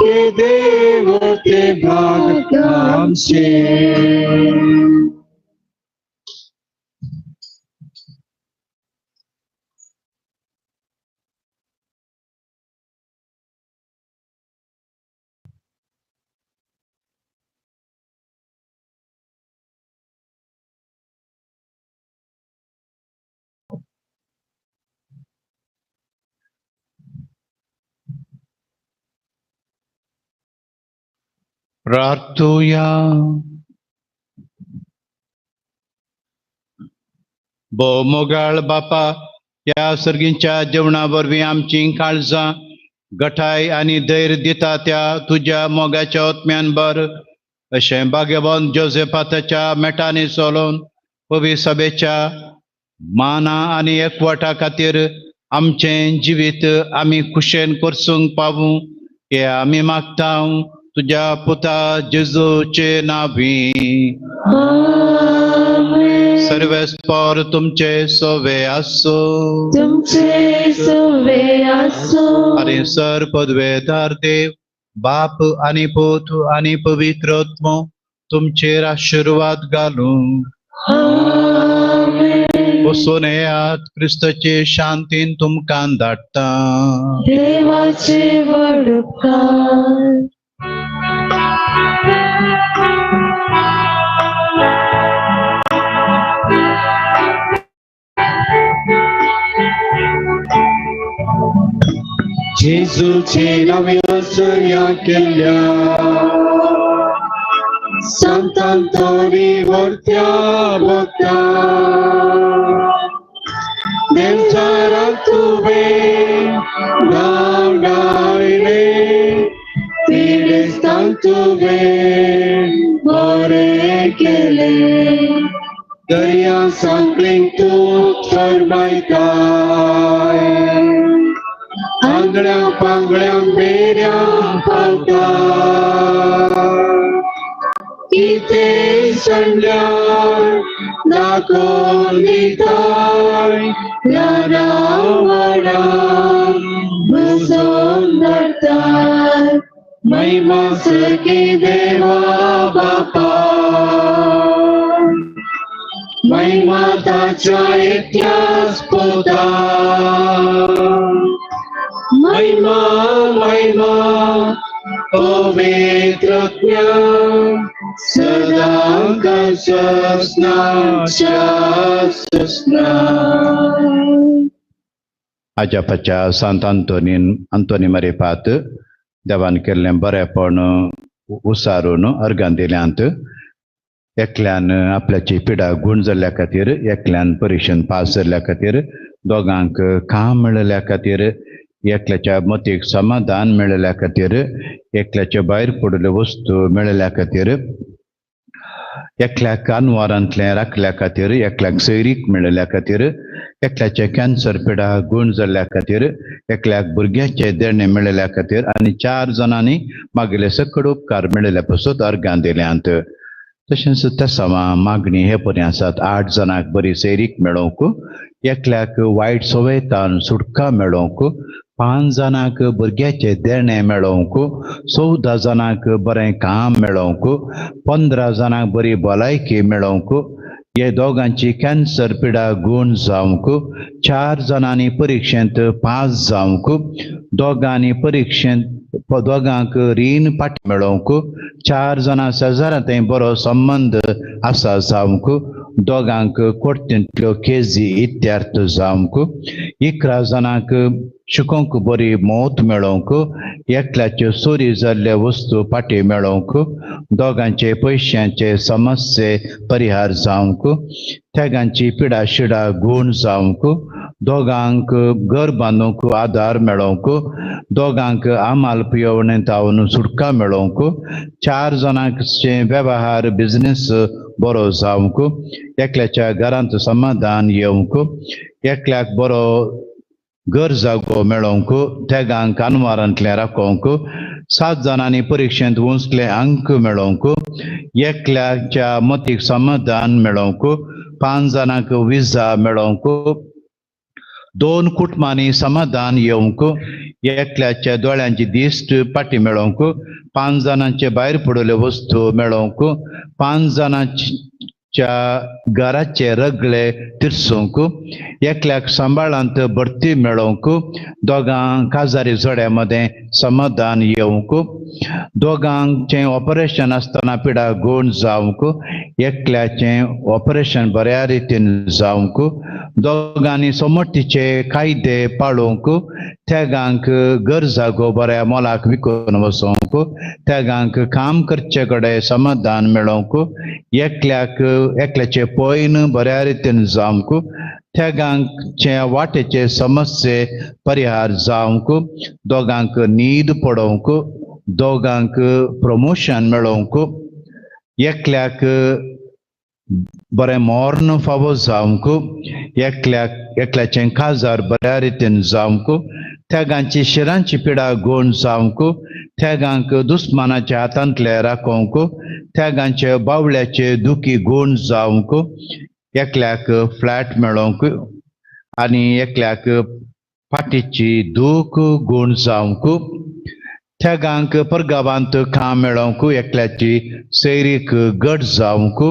केदें व्हडलें भाग आमचे.
प्रार्थुया. भोव मोगाळ बापा ह्या सर्गींच्या जेवणा वरवीं आमची काळजां गठाय आनी धैर्य दिता त्या तुज्या मोगाच्या ओतम्यान बर अशें भाग्यवंत जोसेफा ताच्या मेटांनी चलोवन पवी सभेच्या माना आनी एकवटा खातीर आमचें जिवीत आमी खुशेन करसूंक पावूं हे आमी मागता. तुज्या पुता जेजूचे नावी
आमेन.
सर्वेस्पर तुमचे सोवे आसो
तुमचे सोवे आसो.
आनी सर पदवेदार देव बाप आनी पूत आनी पवित्र आत्मो तुमचेर आशिर्वाद घालूं.
आमेन.
वचून येयात क्रिस्ताचे शांतीन तुमकां धाडटा.
देवाचे व्हड उपकार.
जेजूचे नव्या सर्या केल्या संतांतोनी वर्त्या भक्ता देवचाराक तुवें धांवडायले पिडेस्तांक तुवें बरें केलें दर्या सांकळींक तूं फरमायताय आंगळ्या पांगळ्या मेऱ्या पावता कितें सांडल्यार दाखोवन दिताय ल्हाना व्हडाक
बसोवन धाडटाय.
महिमा सखी देवा बापा महिमा ताच्या एकल्याच पुता महिमा महिमा पवित्र ज्ञान सदां ससना ससना.
आजापाच्या सांत अंतोनीन अंतोनी मरेपात देवान केल्लें बरेपण उसारून अर्गां दिल्यांत. एकल्यान आपल्याची पिडा गूण जाल्ल्या खातीर, एकल्यान परिक्षेन पास जाल्ल्या खातीर, दोगांक काम मेळिल्ल्या खातीर, एकल्याच्या मतीक समाधान मेळिल्ल्या खातीर, एकल्याच्या भायर पडिल्ल्यो वस्तू मेळिल्ल्या खातीर, एकल्याक अनवारांतलें राखल्या खातीर, एकल्याक सैरीक मेळिल्ल्या खातीर, एकल्याचे कॅन्सर पिडा गूण जाल्ल्या खातीर, एकल्याक भुरग्याचे देणें मेळिल्ल्या खातीर आनी 4 जाणांनी मागयले सकड उपकार मेळिल्ल्या पासत अर्गां दिल्यांत. तशेंच तेसांवां मागणी हे परी आसात. 8 जाणांक बरी सैरीक मेळोवंक, एकल्याक वायट सवयतान सुटका मेळोवंक, 5 जाणांक भुरग्याचे देणें मेळोवंक, 14 जाणांक बरें काम मेळोवंक, 15 जाणांक बरी भलायकी मेळोवंक, हे दोगांची कॅन्सर पिडा गूण जावंक, 4 जाणांनी परिक्षेंत पास जावंक, दोगांनी परिक्षेंत दोगांक रीण पाट मेळोवंक, 4 जाणां शेजारा थंय बरो संबंद आसा जावंक, दोगांक कोर्तींतल्यो केजी इत्यार्थ जावंक, 11 जाणांक शिकोवंक बरी मौत मेळोवंक, एकल्याच्यो चोरी जाल्ले वस्तू फाटी मेळोवंक, दोगांचे पयशांचे समस्ये परिहार जावंक, तेगांची पिडा शिडा गूण जावंक, दोगांक घर बांदूंक आदार मेळोवंक, दोगांक आमाल पियोवणे तावन सुटका मेळोवंक, 4 जाणांचे वेव्हार बिजनेस बरो जावंक, एकल्याच्या घरांत समाधान येवंक, एकल्याक बरो घर जागो मेळोवंक, तेगांक अनवारांतलें राखोवंक, 7 जाणांनी परिक्षेंत उंचले अंक मेळोवंक, एकल्याच्या मतीक समाधान मेळोवंक, 5 जाणांक विजा मेळोवंक, 2 कुटुंबांनी समाधान येवंक, एकल्याच्या दोळ्यांची दिश्ट पाटी मेळोवंक, 5 जाणांचे भायर पडिल्ल्यो वस्तू मेळोवंक, 5 जाणांच्या घराचे रगले तिरसूंक, एकल्याक सांबाळांत भरती मेळोवंक, दोगांक काजारी जोड्या मदें समाधान येवंक, दोगांचें ऑपरेशन आसतना पिडा गूण जावंक, एकल्याचें ऑपरेशन बऱ्या रितीन जावंक, दोगांनी सोमतीचे कायदे पाळोवंक, तेगांक घर जागो बऱ्या मोलाक विकून वचोवंक, तेगांक काम करचे कडेन समाधान मेळोवंक, एकल्याक एकल्याचे पयन बऱ्या रितीन जावंक, तेगांचे वाटेचे समस्ये परिहार जावंक, दोगांक न्हीद पडोवंक, दोगांक प्रमोशन मेळोवंक, एकल्याक बरें मर्ण फावो जावंक, एकल्याक एकल्याचें काजार बऱ्या रितीन जावंक, तेगांची शिरांची पिडा गूण जावंक, त्यागांक दुस्मानाच्या हातांतले राखोवंक, त्यागांचे बावल्याचे दुखी गूण जावंक, एकल्याक फ्लॅट मेळोवंक आनी एकल्याक फाटीची दूख गूण जावंक, त्यागांक परगावांत काम मेळोवंक, एकल्याची सैरीक गट जावंक,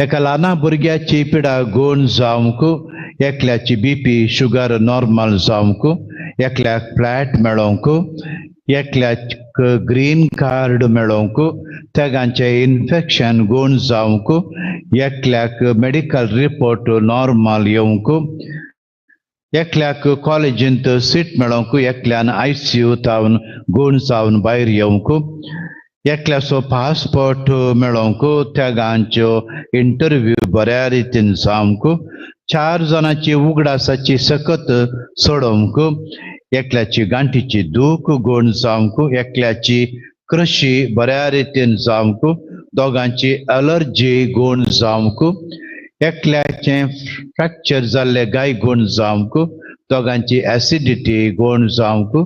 एका ल्हाना भुरग्याची पिडा गूण जावंक, एकल्याची बीपी शुगर नॉर्मल जावंक, एकल्याक फ्लॅट मेळोवंक, एकल्याक ग्रीन कार्ड मेळोवंक, तेगांचे इन्फेक्शन गूण जावंक, एकल्याक मेडिकल रिपोर्ट नॉर्मल येवंक, एकल्याक कॉलेजींत सीट मेळोवंक, एकल्यान आयसीयू तावन गूण जावन भायर येवंक, एकल्याचो पासपोर्ट मेळोवंक, त्यागांच्यो इंटरव्यू बऱ्या रितीन जावंक, 4 जाणांची उगडासाची सकत सोडोवंक, एकल्याची गांठीची दूख गूण जावंक, एकल्याची कृशी बऱ्या रितीन जावंक, दोगांची अलर्जी गूण जावंक, एकल्याचें फ्रॅक्चर जाल्ले गाय गूण जावंक, दोगांची एसिडिटी गूण जावंक,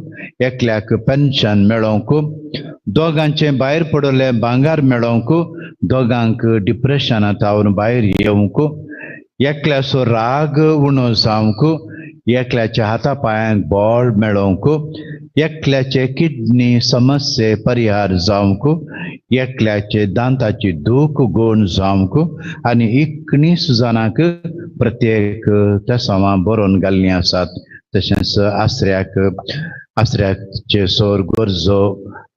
एकल्याक पेन्शन मेळोवंक, दोगांचें भायर पडलें भांगर मेळोवंक, दोगांक डिप्रेशनांत तावन भायर येवंक, एकल्याचो राग उणो जावंक, एकल्याच्या हाता पांयांक बळ मेळोवंक, एकल्याचे किडनी समस्ये परिहार जावंक, एकल्याचे दांताची दूख गूण जावंक आनी 19 जाणांक प्रत्येक तेसांवां बरोवन घाल्लीं आसात. तशेंच आसऱ्याक आसऱ्याचे सोर गरजो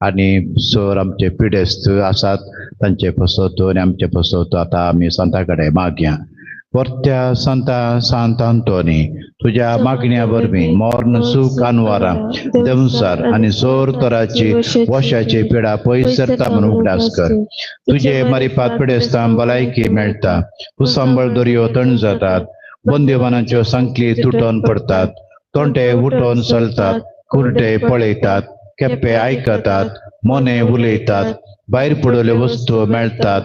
आनी सोर आमचे पिडेस्त आसात तांचे पसत आनी आमचे पसत आतां आमी सांता कडेन मागया. परत्या सांता सांत आंतोनी तुज्या मागण्या वरवीं मर्ण सूख अनवारां देवसार आनी सोर तराची वशाची पिडा पयस सरता म्हूण उगडास कर. तुजे मारिपात पिडेस्तां भलायकी मेळटा, उसांबळ दर्यो थंड जातात, बंदेवानाच्यो सांखली तुटोन पडटात, तोंटे उठोन चलतात, कुर्टे पळयतात, केप्पे आयकतात, मोने उलयतात, भायर पडलेल्यो वस्तू मेळटात,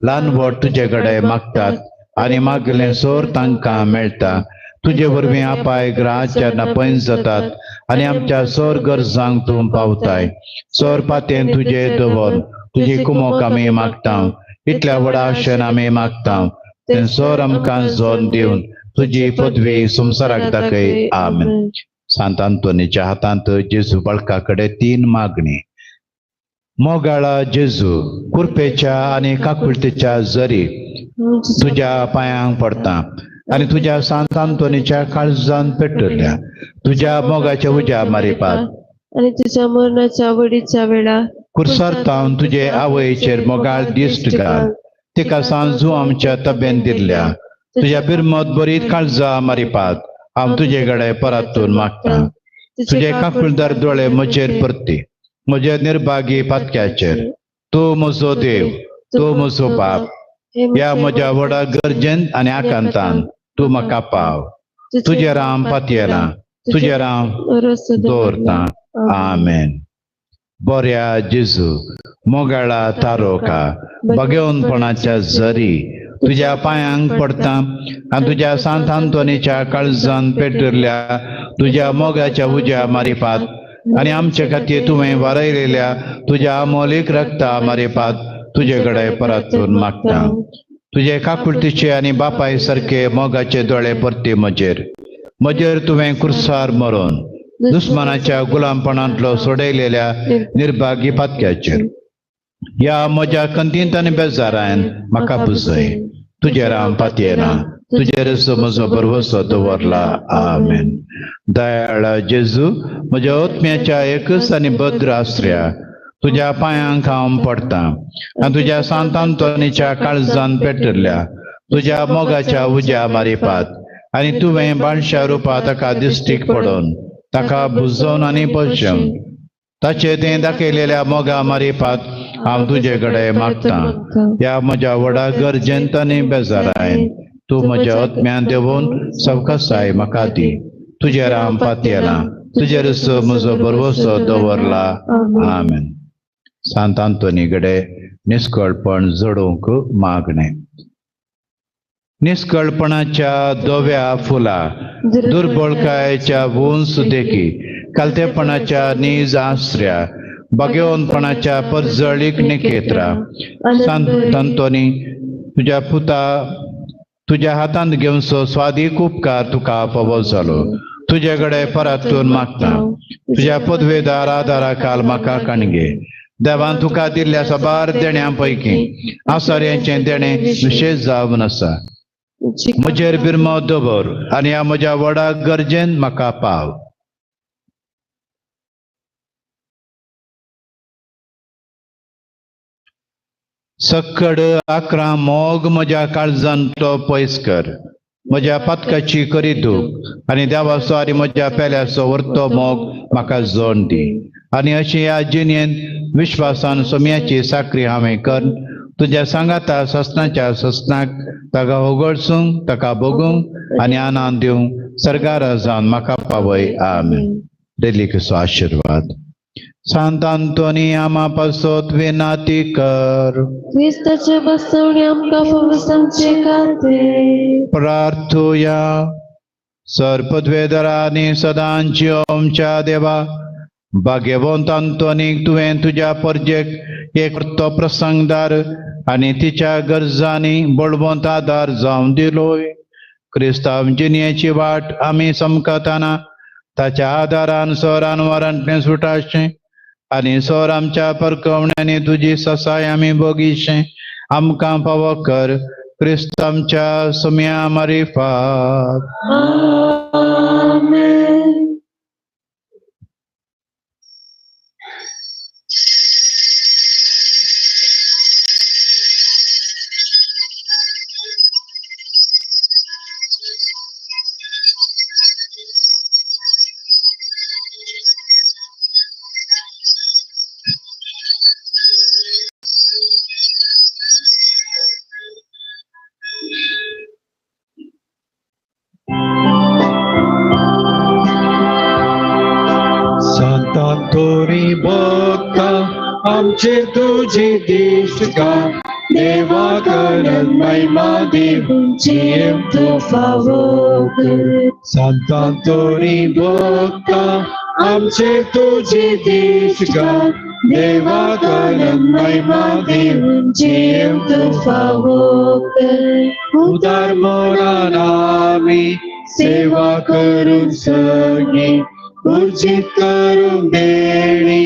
ल्हान व्हड तुजे कडेन मागतात आनी मागलें सोर तांकां मेळटा. तुजे वरवीं आपाय ग्रहाच्या नपयन जातात आनी आमच्या सोर गरजांक तूं पावताय. सोर पातेन तुजे दवर तुजी कुमोक आमी मागता, इतल्या व्हडा आशेन आमी मागता तें सोर आमकां जोन दिवन तुजी पदवी संवसाराक दाखय. आमेन. सांत आंतोनीच्या हातांत जेजू बाळका कडेन 3 मागणी. मोगाळा जेजू, कुरपेच्या आनी काकुळतेच्या जरी तुज्या पांयांक पडटा आनी तुज्या सांत आंतोनीच्या काळजान पेटल्या तुज्या मोगाच्या उज्या मारिपात
आनी तुज्या मरणाच्या आवडीच्या वेळा
कुर्सार तावन तुजे आवयचेर मोगाळ दिश्ट घाल, तिका सांजू आमच्या तब्येन दिल्ल्या तुज्या बिरमत बरीत काळजा मारिपात हांव तुजे कडेन परतून मागता. तुजे काकुळदार दोळे म्हजेर परती, म्हज्या निर्भागी पातक्याचेर. तूं म्हजो देव, तूं म्हजो बाप, ह्या म्हज्या व्हडा गरजेन आनी आकांतान तूं म्हाका पाव. तुजेर हांव पातयेलां, तुजेर हांव दवरतां. आमेन. बऱ्या जेजू, मोगाळा तारोका, भगवंतपणाच्या जरी तुज्या पांयांक पडटा आनी तुज्या सांत आंतोनीच्या काळजान पेटरल्या तुज्या मोगाच्या उज्या मारिपात आनी आमचे खातीर तुवें वारयलेल्या तुज्या अमोलीक रक्ता मारिपात तुजे कडेन परतून मागता. तुजे काकुळतीचे आनी बापाय सारके मोगाचे दोळे परती म्हजेर, म्हजेर तुवें कुर्सार मरोन दुस्मानाच्या गुलामपणांतलो सोडयलेल्या निर्भागी पातक्याचेर. ह्या म्हज्या कंतींत आनी बेजारान म्हाका पुजय. तुजेर हांव पातयेना, तुजेर म्हजो भरवसो दवरला. आमेन. दयाळा जेजू, म्हज्या आत्म्याच्या एकच आनी भद्र आसऱ्या तुज्या पांयांक हांव पडटा आनी तुज्या सांत आंतोनीच्या काळजान पेटल्या तुज्या मोगाच्या उज्या मारिपात आनी तुवें बाणशा रुपा ताका दिश्टीक पडोवन ताका बुजोवन आनी पोशेवन ताचे तें दाखयलेल्या मोगा मारिपात हांव तुजे कडेन मागता. ह्या म्हज्या व्हडा गरजेंत आनी बेजारायन तूं म्हज्या आत्म्यान देवून सवकासाय म्हाका दी. तुजेर हांव पातयेलां, तुजेर म्हजो भरवसो दवरला. आमेन. सांत आंतोनी कडेन निस्कळपण जोडूंक मागणें. निस्कळपणाच्या धव्या फुला, दुर्बळकायेच्या उंच देखी, कालतेपणाच्या नीज आसऱ्या भाग्यवंतपणाच्या परजळीक निकेत्रा संत अंतोनी तुज्या पुता तुज्या हातांत घेवचो स्वादीक उपकार तुका फावो जालो. तुजे कडेन परतून मागता तुज्या पदवेदार आदारा काल म्हाका कणगे. देवान तुका दिल्ल्या साबार देण्यां पैकी आसाऱ्यांचें देणें विशेश जावन आसा. म्हजेर बिरमो दवर आनी ह्या म्हज्या व्हडा गरजेन म्हाका पाव. सक्कड आकरा मोग म्हज्या काळजांतलो पयस कर. म्हज्या पातकाची करी दूख आनी देवाचो आनी म्हज्या पेल्याचो व्हरतो मोग म्हाका जोड दी. आनी अशी ह्या जिणेंत विश्वासान सोम्याची साकरी हांवें कर तुज्या सांगाता ससनाच्या ससनाक ताका होगळसूंक ताका भोगूंक आनी आनंद दिवंक सरगारा जावन म्हाका पावय. आमेन. रेलिकेचो आशिर्वाद. सांत अंतोनी आमा पासत विनाती कर.
क्रिस्ताचे बसवणे आमकां फावो जावचे खातीर.
प्रार्थुया. सर पदवेदरांनी सदांची आमच्या देवा भाग्यवंत अंतोनीक तुवें तुज्या परजेक एक तो प्रसंगदार आनी तिच्या गरजांनी बळवंत आदार जावन दिलोय. क्रिस्तांव जिणेची वाट आमी समकताना ताच्या आदारान सरान वरांतलें सुटाशें आनी सर आमच्या परकवण्यांनी तुजी ससाय आमी भोगीशें आमकां फावो कर. क्रिस्त आमच्या सुम्या मारिफात.
आमेन.
सांतांतोनी भक्ता आमचे तुजी दिश्ट देवा करन महिमा दिवची
तूं फावो कर.
सांतांतोनी भक्ता आमचे तुजी दिश्ट देवा करन महिमा दिवची
तूं फावो कर.
उदार मनान आमी सेवा करून सगळी उर्जित करून देणी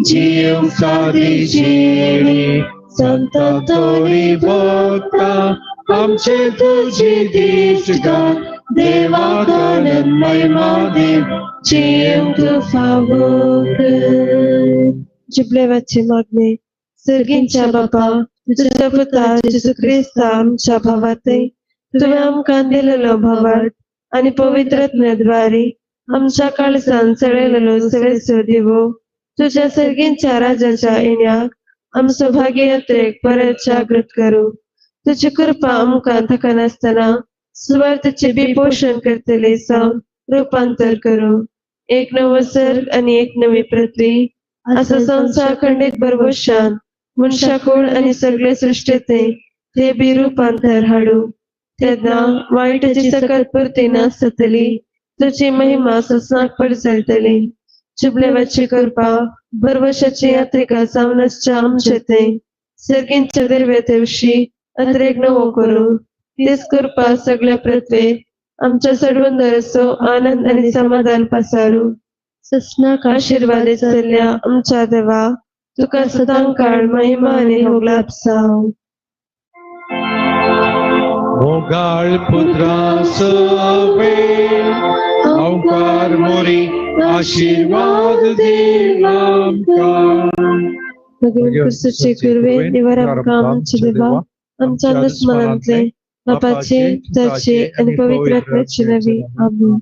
जीव सादी जिणी. संतांतोनी भक्ता आमचे तुजी दिश्ट देवा करन महिमा दिवची
तूं फावो कर. जिबलेवाची मागणी. सर्गींच्या बापा तुज्या पुता जेजू क्रिस्ता आमच्या भावातय तुवें आमकां दिलेलो भावार्थ आनी पवित्र आत्म्याद्वारे आमच्या काळजान चळयलेलो सवेचो दिवो तुज्या सर्गींच्या राजाच्या येण्याक आमचो भाग्य यात्रेक परत जागृत करूं. तुजी कृपा आमकां थकनासतना सुवार्थेचें बी पोशण करतले जावन रुपांतर करूं. एक नवो सर्ग आनी एक नवी पृथ्वी असो संवसार खंडीत भरवशान मनशाकूळ आनी सगळे सृश्टीते ते बी रुपांतर हाडूं. तेन्ना वायटाची सकत पुरती नासतली तुजी महिमा ससनाक पडचलतली. जुबलेवाची कृपा भरवशाची यात्रिका जावन आसच्या आमचे ते सर्गींच्या दर्व्या तेवशी अत्रेक नवो करूं. तीच कृपा सगळ्या पृथ्वेर आमच्या सडवंदराचो आनंद आनी समाधान पसारू.
ससनाक
आशिर्वादीत जाल्ल्या आमच्या देवा तुका सदां काळ महिमा आनी होगलाप जावं.
मोगाळ पुत्रा सवे अवकार मोरी आशीर्वाद दी आमकां.
क्रिस्ताचे कृपेन निवार आमकां आमच्या देवा आमच्या दुस्मनांतले बापाचे पुताचे आनी पवित्र आत्म्याचे नांवी. आमेन.